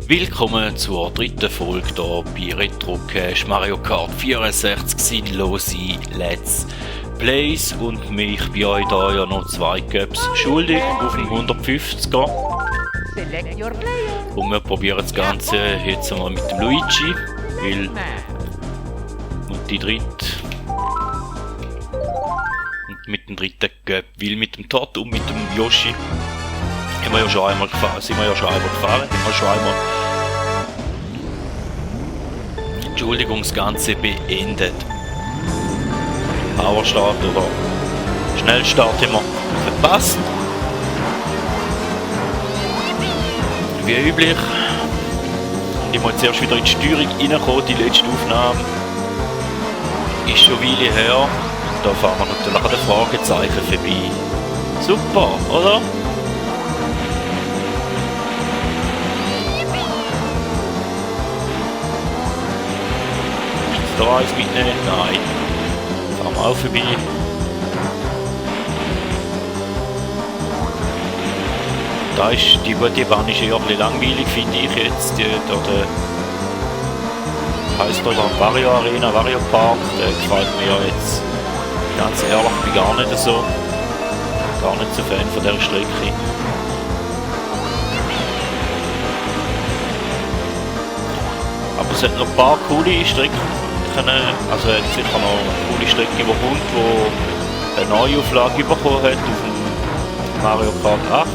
Willkommen zur dritten Folge hier bei RetroCache Mario Kart 64 sinnlose Let's Plays und ich bin euch da ja noch 2 Cups schuldig auf dem 150er. Und wir probieren das Ganze jetzt mal mit dem Luigi, weil und die dritte und mit dem dritten Cup, weil mit dem Todd und mit dem Yoshi sind wir ja schon einmal gefahren, Entschuldigung, das Ganze beendet. Powerstart oder Schnellstart haben wir verpasst. Wie üblich. Und ich muss zuerst wieder in die Steuerung reinkommen. Die letzte Aufnahme ist schon eine Weile her. Und da fahren wir natürlich an den Fragezeichen vorbei. Super, oder? Da eins mitnehmen? Nein. Fahren wir auch vorbei. Da ist die Bahn ist eher ein bisschen langweilig, finde ich jetzt. Heisst da Wario Arena, Wario Park, der gefällt mir jetzt ganz ehrlich, ich bin gar nicht so Fan von dieser Strecke. Aber es hat noch ein paar coole Strecken. Also es hat sicher noch eine coole Strecke, die kommt, die eine Neuauflage bekommen hat auf dem Mario Kart 8.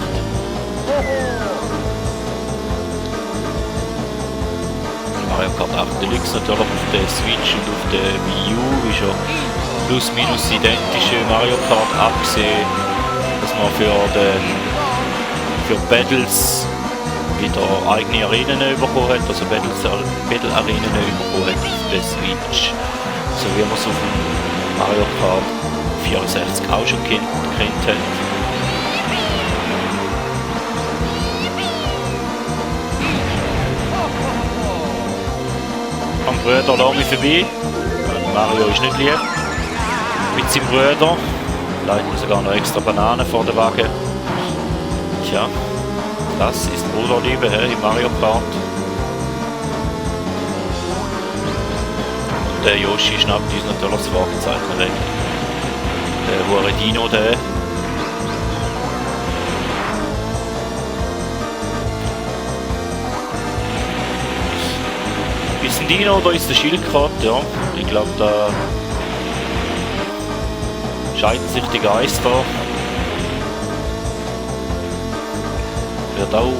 Mario Kart 8 Deluxe natürlich auf der Switch und auf der Wii U ist ja plus minus identische Mario Kart, abgesehen, dass man für Battles wieder eigene Arenen bekommen hat, also Battle Arenen bekommen hat auf der Switch, so wie man es auf dem Mario Kart 64 auch schon kennt hat. Am Bruder lass mich vorbei, Mario ist nicht lieb mit seinem Bruder, leitet sogar noch extra Bananen vor den Wagen. Tja. Das ist Bruderliebe im Mario Kart. Und der Yoshi schnappt uns natürlich das Fragezeichen weg. Der hure Dino, der. Ist ein Dino oder ist der Schildkröte? Ja, ich glaube, da scheiden sich die Geister. Wird auch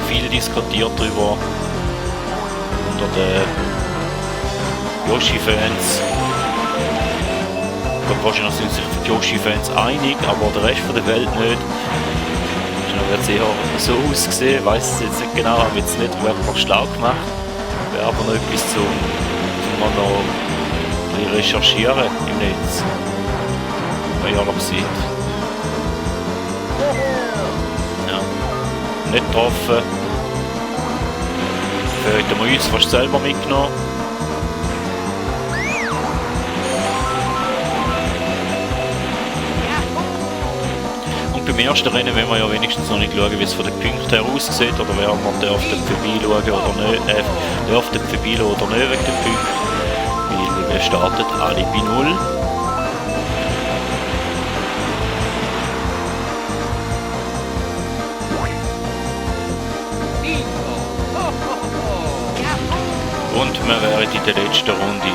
viel diskutiert darüber unter den Yoshi-Fans. Ich glaube, wahrscheinlich sind sich die Yoshi-Fans einig, aber der Rest der Welt nicht. Wahrscheinlich wird es eher so ausgesehen, ich weiss es jetzt nicht genau, haben wir jetzt nicht wirklich schlau gemacht. Wäre aber noch etwas zum man noch ein bisschen recherchieren im Netz. Wenn man ehrlich sieht. Nicht getroffen. Dafür hätten wir uns fast selber mitgenommen. Und beim ersten Rennen wollen wir ja wenigstens noch nicht schauen, wie es von den Punkten her aussieht, oder wer man darf dort vorbeischauen oder nicht, darf dort vorbeischauen oder nicht wegen den Punkten. Weil wir starten alle bei 0. Und wir wären in der letzten Runde.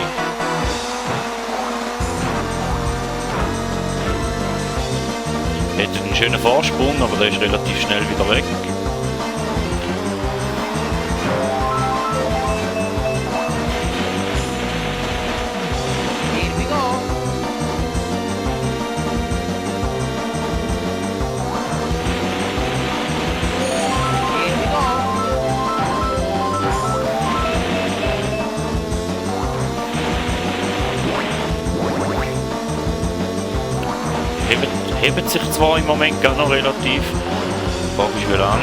Hätten einen schönen Vorsprung, aber der ist relativ schnell wieder weg. Hebt sich zwar im Moment gar noch relativ, die Frage ist wie lang.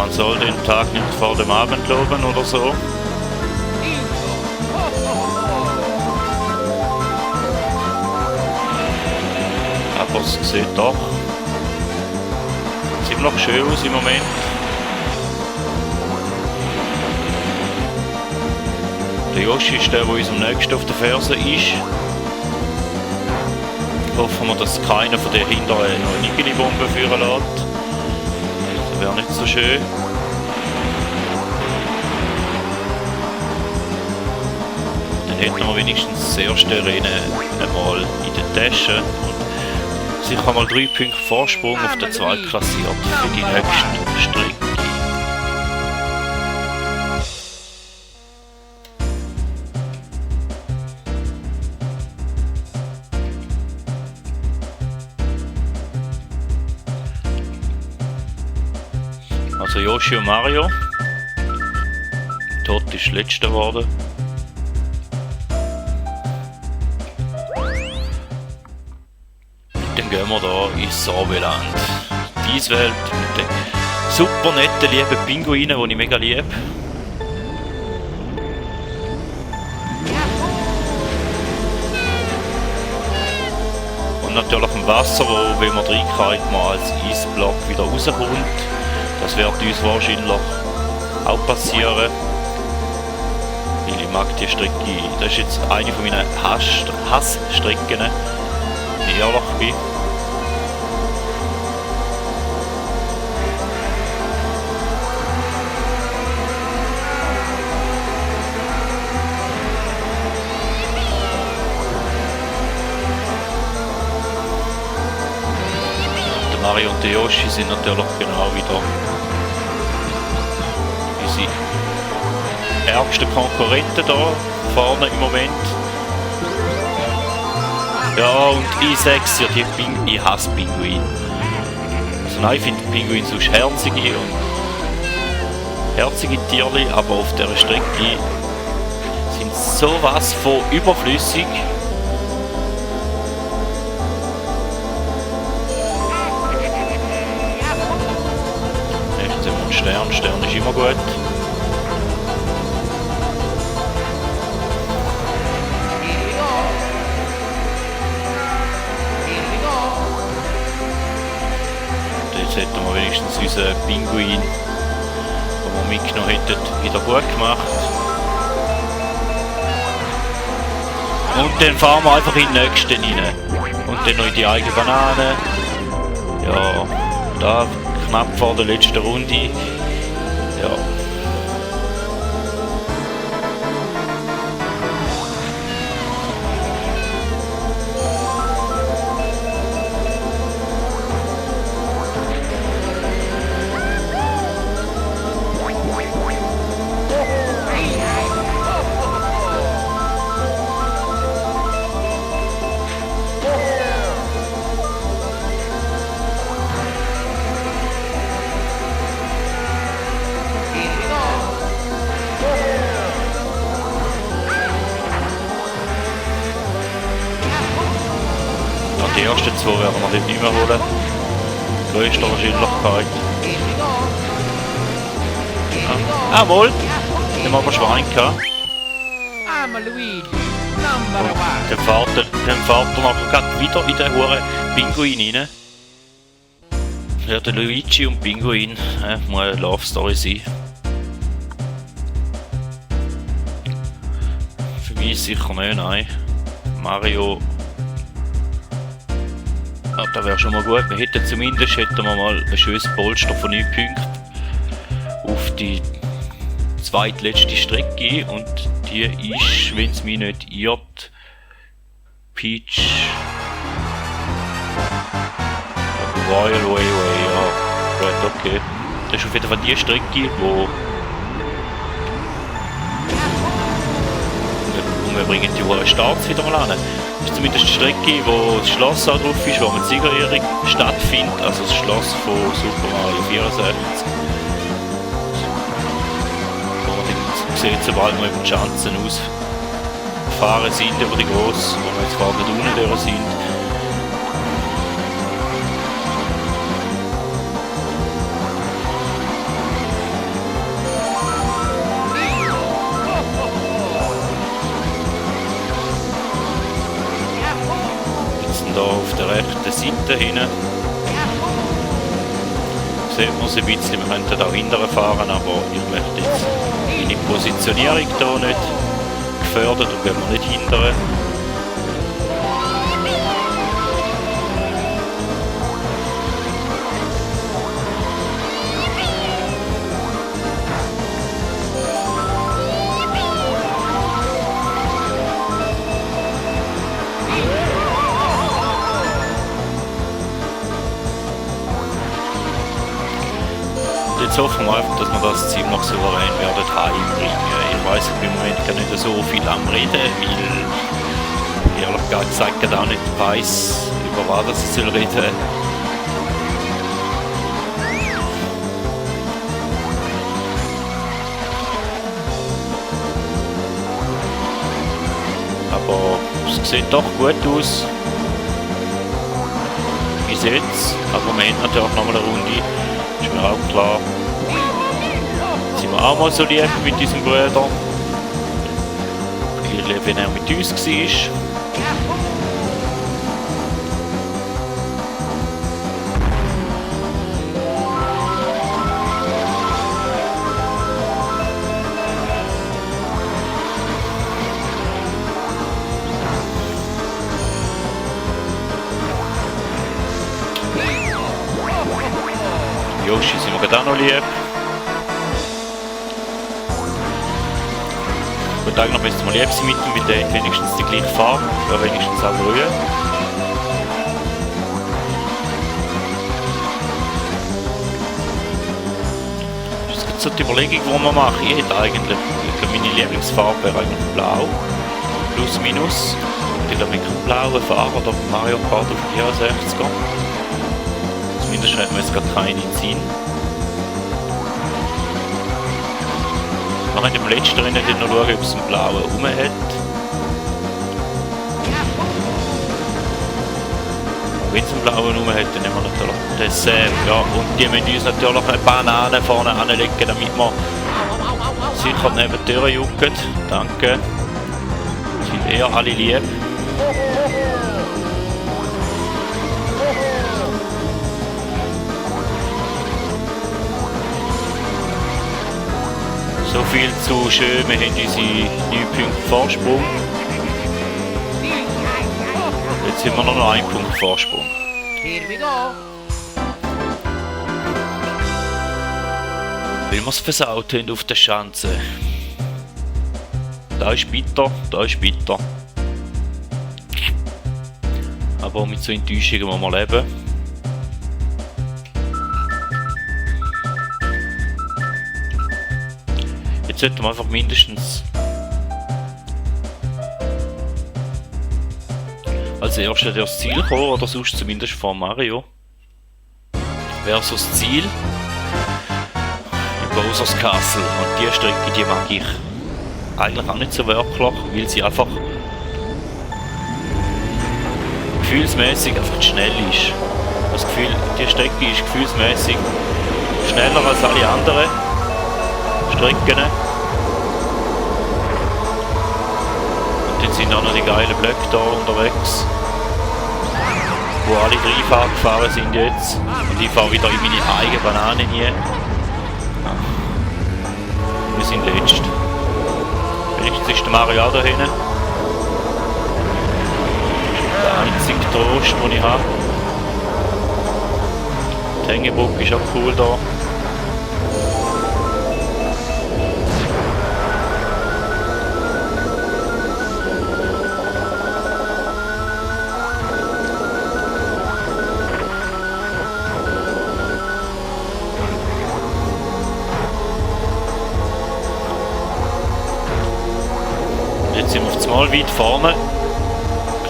man soll den Tag nicht vor dem Abend loben oder so. Aber es sieht doch ziemlich schön aus im Moment. Der Yoshi ist der uns am nächsten auf der Ferse ist. Hoffen wir, dass keiner von den hinteren noch eine Nigeli-Bombe führen lässt. Das wäre nicht so schön. Dann hätten wir wenigstens das erste Rennen einmal in der Tasche. Und sicher mal 3 Punkte Vorsprung auf den Zweitklassierten für die nächste Strecke. Also Yoshi und Mario. Dort ist der letzte geworden. Dann gehen wir da ins Sabeland. Diese Welt mit den super netten, lieben Pinguinen, die ich mega liebe. Und natürlich im Wasser, wo, wenn man reinkommt, man als Eisblock wieder rauskommt. Das wird uns wahrscheinlich auch passieren. Weil ich mag die Strecke. Das ist jetzt eine von meinen Hassstrecken, wenn ich ehrlich bin. Der Mario und der Yoshi sind natürlich genau wieder unsere ärgsten Konkurrenten da vorne im Moment. Ja, und ich sag's ja, ich hasse Pinguine. Also nein, ich finde Pinguine sonst herzige Tierli, aber auf dieser Strecke sind sowas von überflüssig. Nächstes haben wir einen Stern ist immer gut. Jetzt hätten wir wenigstens unseren Pinguin, den wir mitgenommen hätten, wieder gut gemacht. Und dann fahren wir einfach in den nächsten rein. Und dann noch in die eigene Banane. Ja, da knapp vor der letzten Runde. Ja. Die ersten zwei werden wir nicht mehr holen. Größter Wahrscheinlichkeit. Ah, wohl! Dann haben wir Schwein gehabt. Dann fährt er nachher gerade wieder in den hohen Pinguin rein. Ja, der Luigi und Pinguin muss eine Love Story sein. Für mich sicher nicht, nein. Mario. Ja, das wäre schon mal gut. Wir hätten zumindest mal ein schönes Polster von 9 Punkten auf die zweitletzte Strecke. Und die ist, wenn es mich nicht irrt, Peach Royal Railway. Ja, gut, okay. Das ist auf jeden Fall die Strecke, wo wir bringen die hohen Starts wieder mal an. Das ist zumindest die Strecke, wo das Schloss auch drauf ist, wo man die Siegerehrung stattfindet, also das Schloss von Super Mario 64. Wo man dann sieht, sobald wir über die Schanzen ausgefahren sind, über die grosse, wo wir jetzt gerade unten durch sind. auf der rechten Seite hinten. Sieht man es ein bisschen, wir könnten auch hinterher fahren, aber ich möchte jetzt meine Positionierung hier nicht gefördert und gehen wir nicht hinterher. Jetzt hoffen wir einfach, dass wir das ziemlich souverän werden heimbringen. Ich weiss im Moment gar nicht so viel am Reden, weil ehrlich gesagt auch nicht weiss, über was ich soll reden. Aber es sieht doch gut aus. Bis jetzt. Aber wir haben natürlich noch mal eine Runde. Ist mir auch klar. Jetzt sind wir auch mal so lieb mit unserem Bruder. Viel lieb, wenn er mit uns war. Yoshi sind wir gerade auch noch lieb. Ich würde eigentlich noch ein mal lieb sein mit ihm, weil der hat wenigstens die gleiche Farbe, oder wenigstens auch grün. Das ist jetzt so die Überlegung, die man macht. Ich hätte eigentlich, meine Lieblingsfarbe wäre eigentlich blau. Plus, minus. Ich will mit einem blauen Fahrer oder Mario Kart auf die 64er. Zumindest hat man jetzt gar keinen Sinn. Wir können im letzten Rennen noch schauen, ob es einen blauen rum hat. Wenn es einen blauen rum hat, dann nehmen wir natürlich das. Ja, und die müssen uns natürlich eine Banane vorne anlegen, damit wir sicher neben die Türen jucken. Danke. Sind eher alle lieb. So viel zu schön, wir haben unsere 9 Punkte Vorsprung. Jetzt sind wir noch 1 Punkt Vorsprung. Weil wir es versaut haben auf der Schanze. Da ist bitter, da ist bitter. Aber mit so Enttäuschungen muss man leben. Jetzt sollten wir einfach mindestens als erstes das Ziel kommen, oder sonst zumindest vor Mario. Wäre so das Ziel. In Bowser's Castle. Und die Strecke, die mag ich eigentlich auch nicht so wirklich, weil sie einfach gefühlsmäßig einfach schnell ist. Das Gefühl, die Strecke ist gefühlsmäßig schneller als alle anderen Strecken. Und jetzt sind auch noch die geilen Blöcke da unterwegs, wo alle 3 gefahren sind jetzt. Und ich fahre wieder in meine eigene Banane rein. Wir sind letzt. Wenigstens ist der Mario auch da hinten. Der einzige Trost, den ich habe. Die Hängebrücke ist auch cool da. Jetzt sind wir auf einmal weit vorne.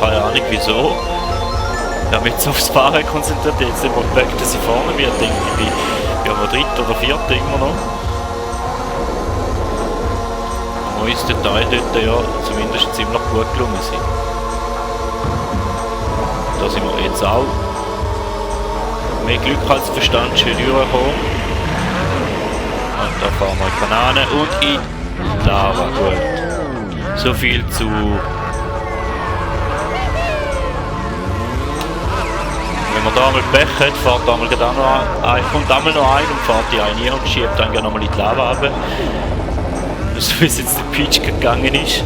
Keine Ahnung wieso. Ich habe mich jetzt aufs Fahren konzentriert. Jetzt sind wir geweckt, dass ich vorne bin. Ich denke, ich bin aber 3. oder 4. immer noch. Ein neues Detail dort ja zumindest ziemlich gut gelungen sind. Da sind wir jetzt auch mehr Glück als Verstand schön durchgekommen. Und da fahren wir in Banane und in Lava. Gut. So viel zu Wenn man da einmal Pech hat, fährt einmal kommt einmal noch ein und fährt die eine und schiebt dann gerne nochmal in die Lava runter. So wie es jetzt der Peach gegangen ist.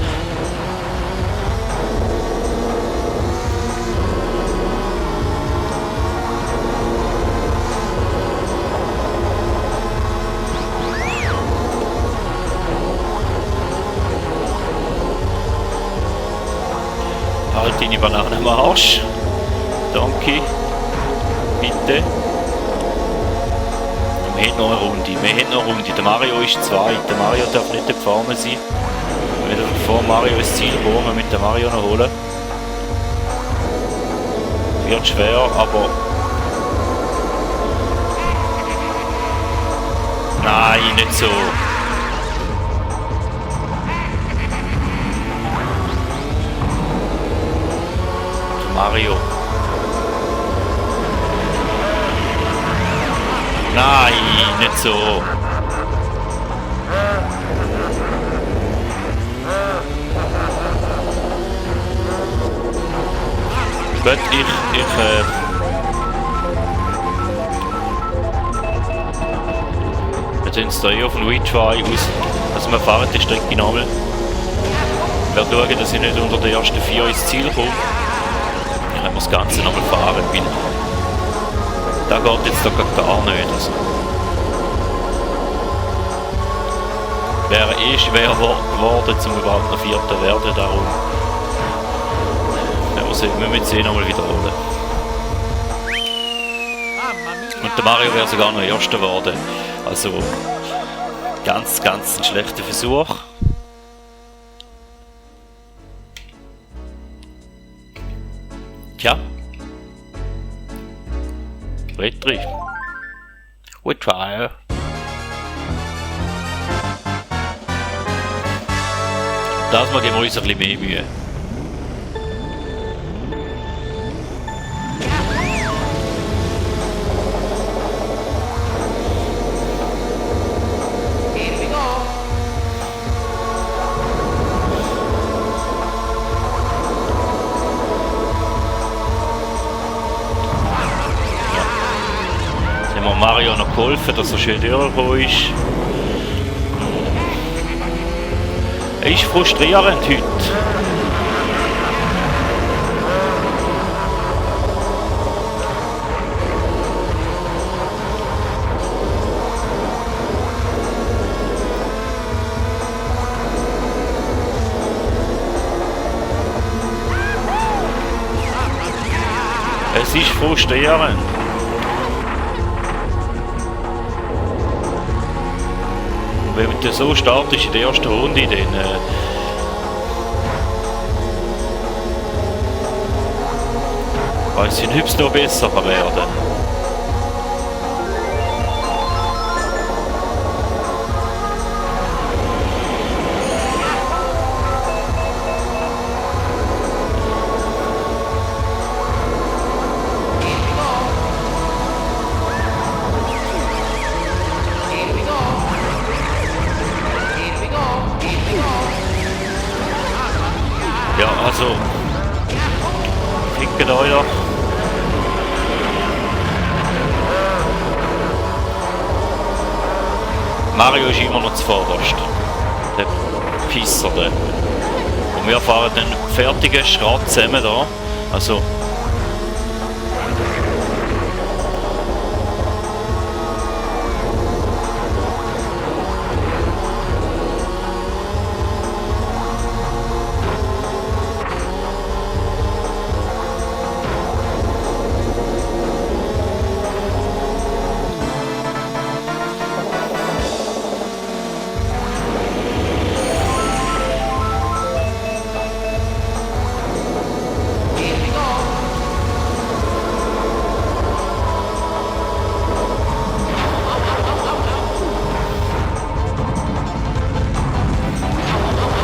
Halt deine Banane am Arsch. Danke. Bitte. Wir haben noch eine Runde. Der Mario ist zweit. Der Mario darf nicht da vorne sein. Wenn wir vor Mario ins Ziel kommen, mit dem Mario noch holen. Wird schwer, aber... Nein, nicht so. Mario. Nein, nicht so. Gut, wir tun es hier auf den Retry aus. Also wir fahren die Strecke nochmal. Ich werde schauen, dass ich nicht unter den ersten 4 ins Ziel komme. Dann können wir das Ganze nochmal fahren, weil da geht jetzt doch gar nicht. Also. Wäre schwer geworden, um überhaupt noch Vierter zu werden, darum müssen wir jetzt nochmal wiederholen. Und der Mario wäre sogar noch Erster geworden. Also ganz ein schlechter Versuch. Tja. Retry. Retry. Das mal geben wir uns ein bisschen mehr Mühe. Mario noch geholfen, dass er schön durchgekommen ist. Er ist frustrierend heute. Es ist frustrierend. Wenn du so startest in der ersten Runde, dann weiß ich nicht, ob es noch besser werden. Ja, also, fickt euch doch. Mario ist immer noch zuvorderst. Der Pisser der. Und wir fahren den fertigen Schrott zusammen da. Also.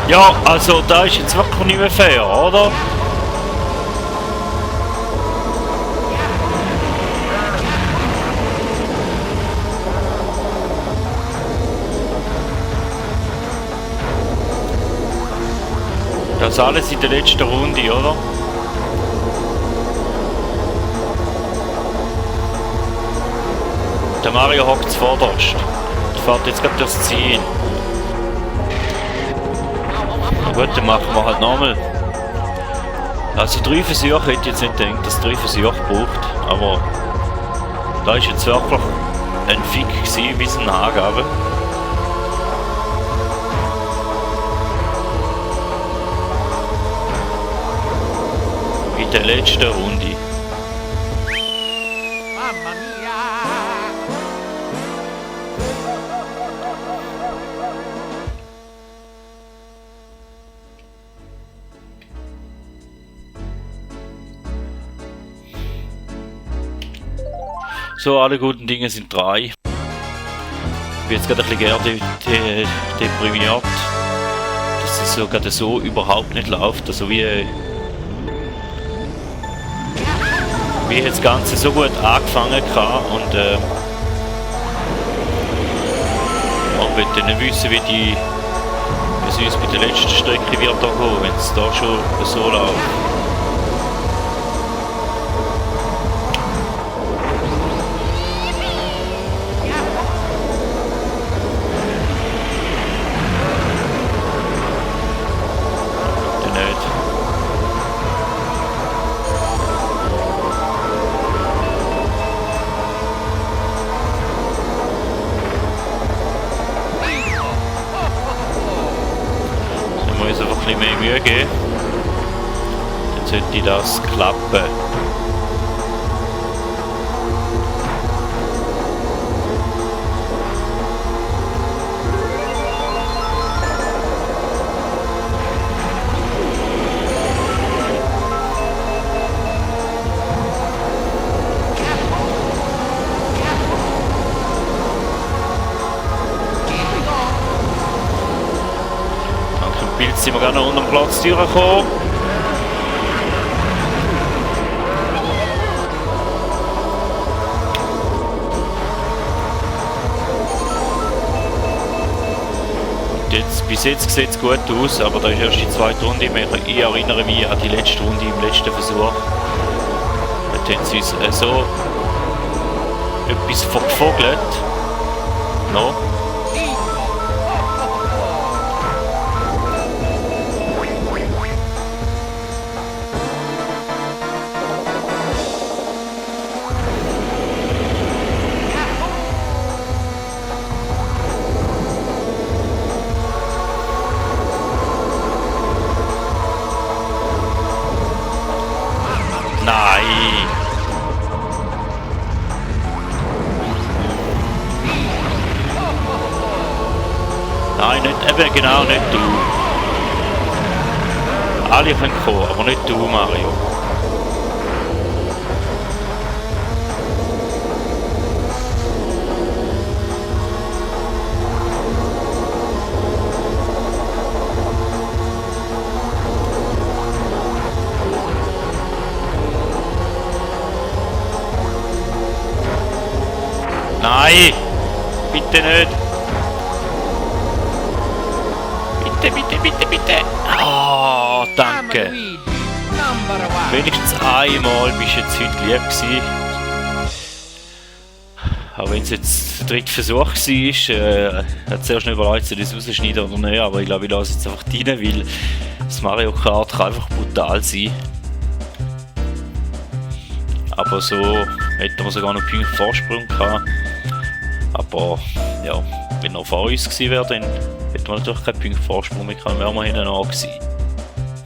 Ja, also da ist jetzt wirklich nicht mehr fair, oder? Das alles in der letzten Runde, oder? Mario hockt zuvorderst. Der fährt jetzt gerade durchs Ziel. Na gut, dann machen wir halt nochmal. Also 3 Versuche hätte ich jetzt nicht gedacht, dass 3 Versuche braucht, aber da ist jetzt wirklich ein Fick gewesen, wie sie ihn angeben. In der letzten Runde. Mamma mia! So, alle guten Dinge sind 3. Ich bin jetzt gerade ein bisschen deprimiert, dass es so gerade so überhaupt nicht läuft. Also wie ich das Ganze so gut angefangen habe und man will dann nicht wissen, wie es uns bei der letzten Strecke wird da gehen, wenn es da schon so läuft. Mehr Mühe geben, dann sollte das klappen. Jetzt sind wir gerade noch unter dem Platz durchgekommen. Bis jetzt sieht es gut aus, aber da ist erst die zweite Runde. Ich erinnere mich an die letzte Runde im letzten Versuch. Da haben sie uns so etwas vergevogelt. No. Nein, nicht, eben genau, nicht du. Alle können kommen, aber nicht du, Mario. Nein! Bitte nicht! Bitte, bitte, bitte! Ah, danke! Wenigstens einmal bist du jetzt heute lieb gewesen. Auch wenn es jetzt der dritte Versuch war, hat zuerst nicht überlegt, ob ich das rausschneiden oder nicht, aber ich glaube, ich lasse es jetzt einfach rein, weil das Mario Kart kann einfach brutal sein. Aber so hätten wir sogar noch einen Vorsprung gehabt. Aber ja, wenn er vor uns gewesen wäre, dann hätten wir natürlich keinen Punkt Vorsprung mehr gehabt, wären wir hinten an gewesen.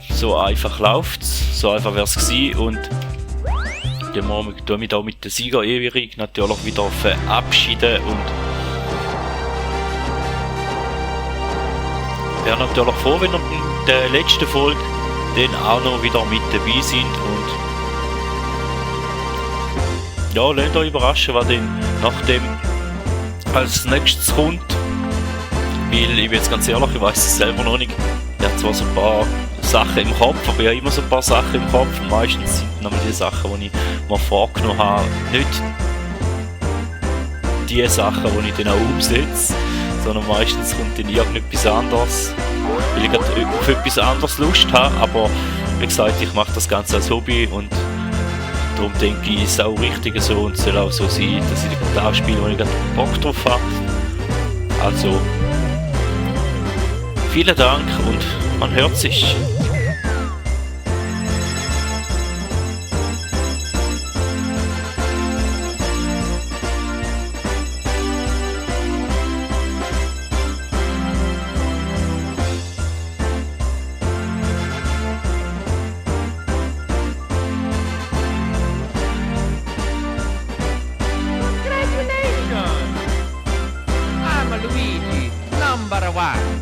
So einfach läuft es, so einfach wäre es gewesen und dann tue mich da mit der Siegerehrung natürlich wieder verabschieden und wäre natürlich froh, wenn ihr in der letzten Folge dann auch noch wieder mit dabei sind und ja, lasst euch überraschen, was dann nachdem als nächstes kommt. Weil ich bin jetzt ganz ehrlich, ich weiß es selber noch nicht. Ich habe zwar so ein paar Sachen im Kopf, aber ich habe immer so ein paar Sachen im Kopf und meistens sind dann die Sachen, die ich mir vorgenommen habe, nicht die Sachen, die ich dann auch umsetze, sondern meistens kommt dann irgendetwas anderes, weil ich gerade auf etwas anderes Lust habe, aber wie gesagt, ich mache das Ganze als Hobby und darum denke ich, ist es auch richtig so und soll auch so sein, dass ich das spiele, wo ich gerade Bock drauf habe. Also, vielen Dank und man hört sich. I'm Luigi, number one.